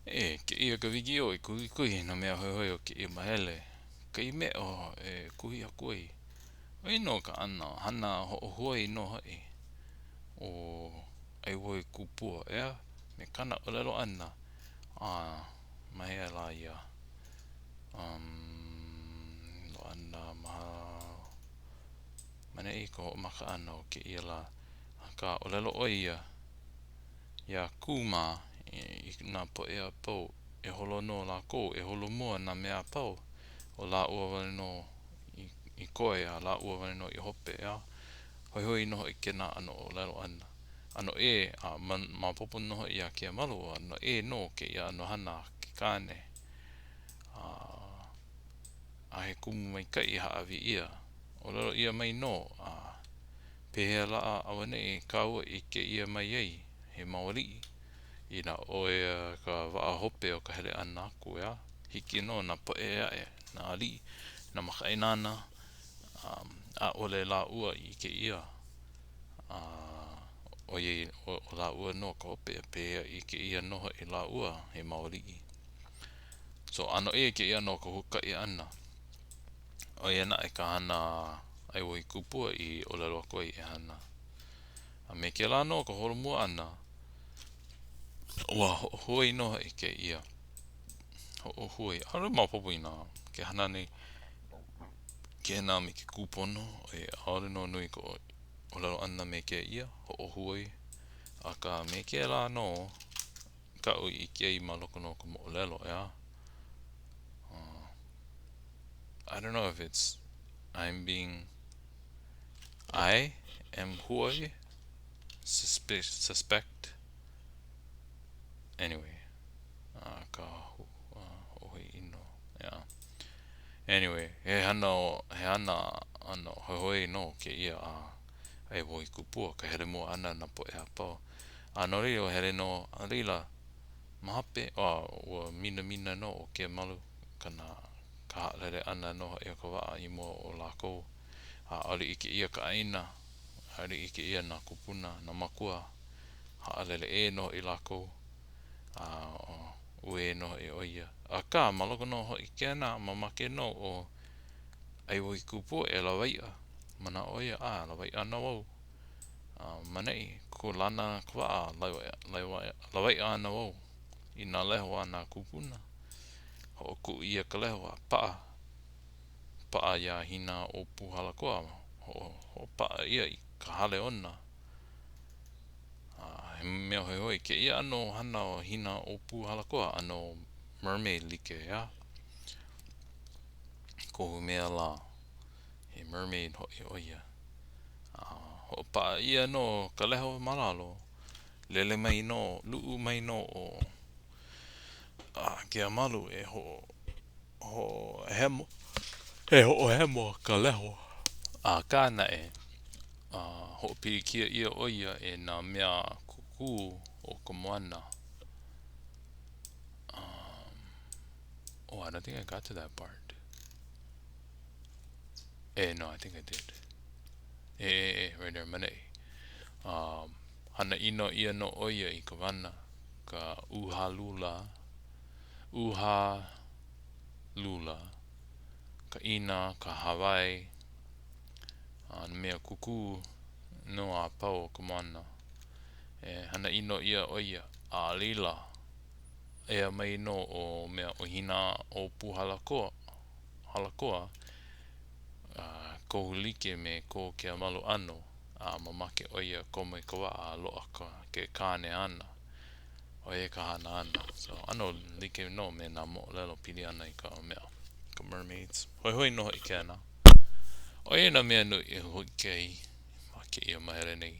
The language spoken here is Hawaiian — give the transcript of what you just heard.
E, kēia ka wikiō i kuhikuhi nā mea hoihoi o kēia mahele, ka i mea e kuhi aku ai. ʻO ia nō ka ʻano hana hoʻohuoi nō hoʻi ʻo ʻAiwohikupua, ʻeā, me kāna ʻōlelo ʻana, a ma hea lā ia? Um, loaʻa nā maha maneʻi ka hoʻomaka ʻana o kēia lā. Akā, ʻōlelo ʻo ia iā Kū mā i nā poʻe a pau, e holo nō lākou, e holomua nā mea a pau, ʻo lāua wale nō i koe a lāua wale nō i hope, ʻeā? Hoihoi nō hoʻi kēnā ʻano ʻōlelo ʻana. ʻAno ʻē, a maopopo nō hoʻi iā Keamalu, ʻano ʻē nō kēia ʻano hana a ke kāne. A, a he kumu maikaʻi hāʻawi ʻia. ʻŌlelo ʻia mai nō, a pehea lā auaneʻi kāua i ʻike ʻia mai ai he mau aliʻi? Inā ʻoe ka waʻa hope o ka hele ʻana aku, ʻeā? Hiki nō nā poʻe ʻē aʻe, nā aliʻi, nā makaʻāinana, ʻaʻole lāua i ʻike ʻia, a ʻoiai ʻo lāua nō ka hope, pehea i ʻike ʻia nō hoʻi lāua he mau aliʻi. So, ʻano ʻē kēia ʻano o ka huakaʻi ʻana. ʻO ia naʻe ka hana a ʻAiwohikupua i ʻōlelo aku ai e hana. A me kēlā nō ka holomua ʻana, ua hoʻohuoi nō hoʻi kēia. Hoʻohuoi. ʻAʻole maopopo inā ke hana nei kēnā me ke kūpono, e ʻaʻole nō nui ka ʻōlelo ʻana me kēia, hoʻohuoi. Akā, me kēlā nō kaʻu i ʻike ai ma loko nō o ka moʻolelo, ʻeā? Uh, I don't know if it's I'm being I am huoi suspe suspect anyway uh, ka uh, hoʻohuoi ʻino yeah anyway he hana he hana ʻano hoihoi nō kēia a ʻAiwohikupua ka hele mua ʻana nā poʻe a pau a no laila ua hele nō a laila ma hope a ua minamina nō ʻo Keamalu kana ka haʻalele ʻana nō hoʻi o ka waʻa i mua o lākou a ʻaʻole ʻike ʻia ka ʻāina, ʻaʻole ʻike ʻia nā kūpuna, nā mākua, haʻalele ʻē nō hoʻi lākou, a uē nō hoʻi ʻo ia. Akā, ma loko nō hoʻi kēnā, mamake nō ʻo ʻAiwohikupua e lawaiʻa. Manaʻo ʻo ia, a lawaiʻa ana wau. A maneʻi, kūlana ka waʻa, lawaiʻa ana wau i nā leho a nā kūpuna. Hoʻokuʻu ʻia ka leho a paʻa. Paʻa iā Hina-ʻōpūhalakoa, hoʻopaʻa ʻia i ka hale ona. A he mea hoihoi kēia ʻano hana o Hina-ʻōpūhalakoa, ʻano mermaid like, ʻeā? Kohu mea lā, he mermaid hoʻi ʻo ia. A hoʻopaʻa ʻia nō ka leho ma lalo, lele mai nō, luʻu mai nō ʻo Keamalu e hoʻo hoʻohemo, e hoʻohemo ka leho. Akā naʻe, hoʻopilikia ʻia ʻo ia e nā mea kukū o ka moana. Um, oh, I don't think I got to that part. Eh, no, I think I did. Eh, eh, eh, right there, maneʻi. Um, hana ʻino ʻia nō ʻo ia i ka wana, ka ʻūhā lula, ʻūhā lula, ka ʻina, ka hāwai, a nā mea kukū nō a pau o ka moana. E hana ʻino ʻia ʻo ia, a laila, ea mai nō ʻo mea ʻo Hina-ʻōpūhalakoa, halakoa, a kohu like me ko Keamalu ʻano, a mamake ʻo ia komo i ka waʻa a loaʻa ka, ke kāne āna. ʻO ia ka hana āna. So, ʻano like nō me nā moʻolelo pili ana i ka mea, ka mermaids. Hoihoi nō hoʻi kēnā. ʻO ia nā mea nui e hōʻike ai ma kēia mahele nei.